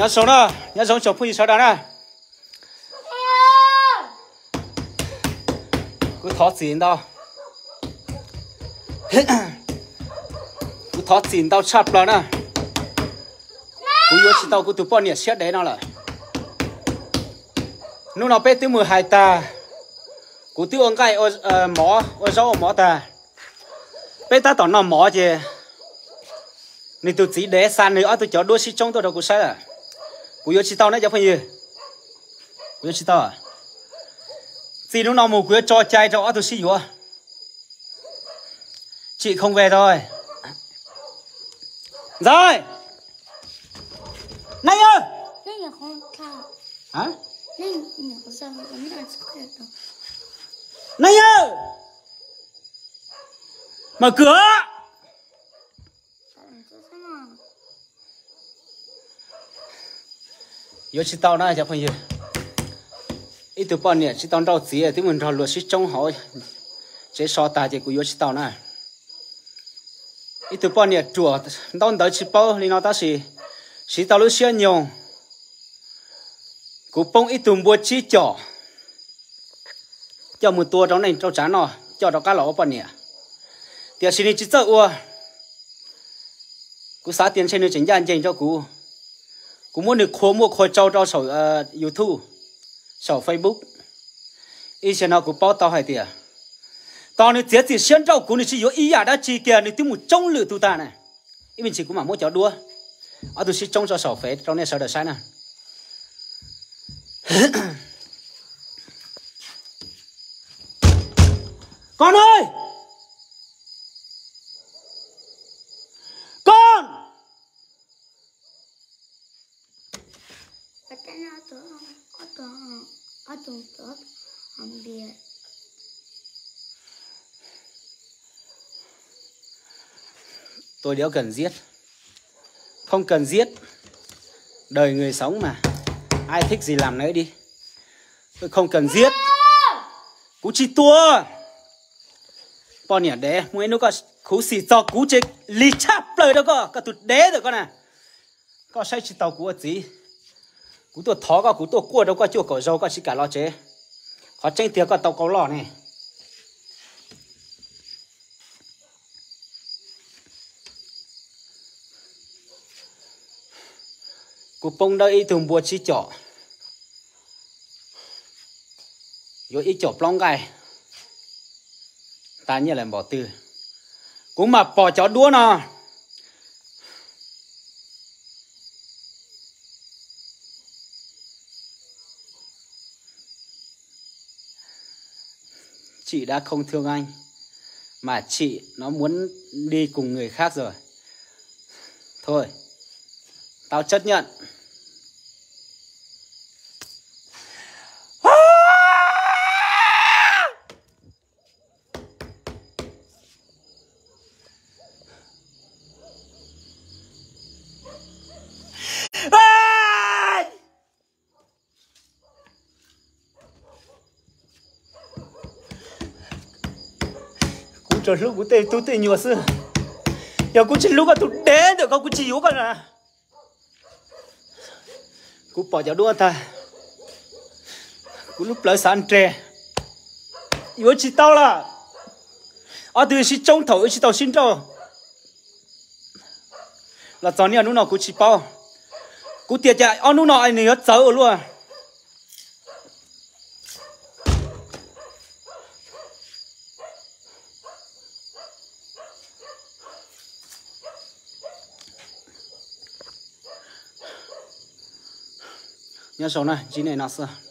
Nyob zoo na, nyob zoo tsoom phooj ywg sawv daws na. Kuv thov txim ntau, kuv thov txim ntau tshaj plaws na. Kuv yuav tsis tau kuv tus poj niam siab dev no lawm. Hnub no peb twb mus hais tag, kuv twb ua nqaij mov, ua zaub ua mov tag, peb tab tom noj mov ces nws tus txiv dev xa nws ob tug cov duab sib tsoob tuaj rau kuv saib lawm. Kuv yuav tsis tau na cov phooj ywg, kuv yuav tsis tau. Txij hnub no mus kuv yuav tso cai rau ob tug sib yuav. Chim không về thôi. Ntxawm, Naj yawg, Naj yawg, mở cửa. Yuav tsis tau na cov phooj ywg. Ib tug poj niam tsis tau nrauj txiv twb mus nrog luag sib tsoob hauv tsev so tag ces kuv yuav tsis tau na. Ib tug poj niam ruam ntaub ntawv tsis paub li no tab sis siv tau lub siab nyoog. Kuv poob ib tug npua tsib com coj mus tua rau neej rau tsav noj, coj rov qab los ua poj niam, tiam sis nws tsis txawj ua. Kuv xav tias ntshe nws tseem ncaj ncees rau kuv. Kuv muab nws qhuas muaj qhuas tsau rau saum YouTube, saum Facebook. Ib zaug no kuv paub tau hais tias tos nws txiav txim siab nrauj kuv, nws tsis yuav ib yam dab tsi kiag, nws twb mus tsoob lwm tus tag na. Ib me ntsis kuv mam muab cov duab ob tug sib tsoob tso saum fev rau nej sawv daws saib na. Con ơi! Con! Tôi đéo cần giết. Không cần giết. Đời người sống mà. Ai thích gì làm nấy đi. Tôi không cần giết. Kuv tsis tua. Poj niam dev, muaj ib hnub koj khuv xim txog kuv ces lig tshaj plaws rau koj, koj tus dev ntawm koj na. Koj saib tsis taus kuv ua txiv. Kuv tuaj thov koj, kuv tuaj kuaj rau koj cuaj kaum zaus koj tsis kam los tsev. Qhov tseeb tiag koj tau qau loj ne. Kuv poob dawb ib tug npua tsib com, yuav ib com plaub nqaij, tas nyiaj lawm npaum twg. Kuv mam pom cov duab no. Chịu đã không thương anh, mà chị nó muốn đi cùng người khác rồi. Thôi, tao chấp nhận. Kuv tsuas hlub kuv tej tub tej nyuam xwb. Yog kuv tsis hlub koj tus dev ntawm koj kuv tsis yuav koj na. Kuv pom cov duab tag, kuv lub plawv xav nres, yuav tsis tau lawm. Ob tug sib tsoob thaum wb tsis tau sib nrauj los txog niaj hnub no kuv tsis paub. Kuv tias cas ob hnub no nws yuav txawv ua luaj. Nyob zoo na, ntsib nej no xwb.